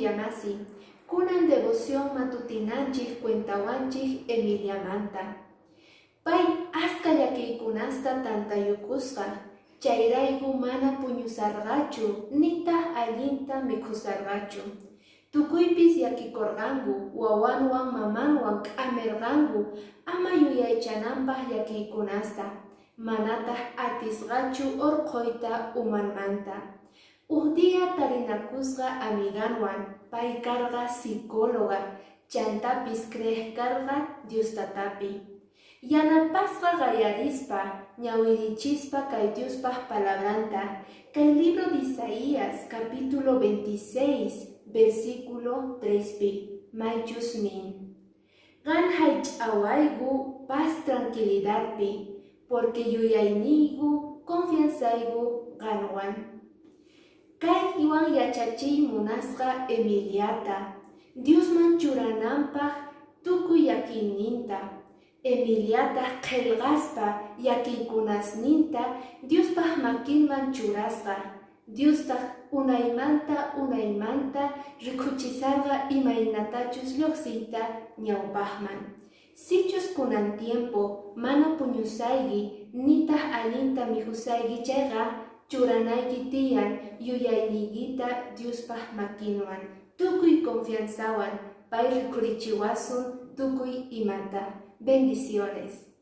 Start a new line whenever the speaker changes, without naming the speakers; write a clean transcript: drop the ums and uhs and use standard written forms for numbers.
Emilia masi, kunan devoción matutinanchik cuentawanchik Emiliamanta. Pay aska llakiykunasta tantayukusqa, chayrayku mana puñusarqachu nitaq allinta mikhusarqachu. Tukuypis llakikurqanku, wawanwan mamanwan k'amirqanku ama yuyaychananpaq llakiykunasta, manataq atisqachu urqhuyta umanmanta. Uj día tarinakusqa amiganwan, pay karqa psicóloga, chantapis creeq karqa Dios tatapi. Yanapasqa qallarispa, ñawirichispa kay Diospaq palabranta, kay libro de Isaías, capítulo 26, versículo 3pi, maychus nin: Qan haych'awayku paz tranquilidadpi, porque yuyayniyku confianzayku qanwan. Kaywan yachachiy munasqa Emiliata, Diosman churananpaq tukuy llakiyninta. Emiliataq qillqaspa llakiykunasninta Diospaq makinman churasqa. Diostaq unaymanta unaymanta rikhuchisarqa imaynatachus lluqsiyta ñawpaqman. Sichus kunan tiempo mana puñusayki nitaq allinta mikhusayki chayqa, churanayki tiyan yuyayniykita Diospaq makinwan, tukuy confianzawan pay rikhurichiwasun tukuy imata. Bendiciones.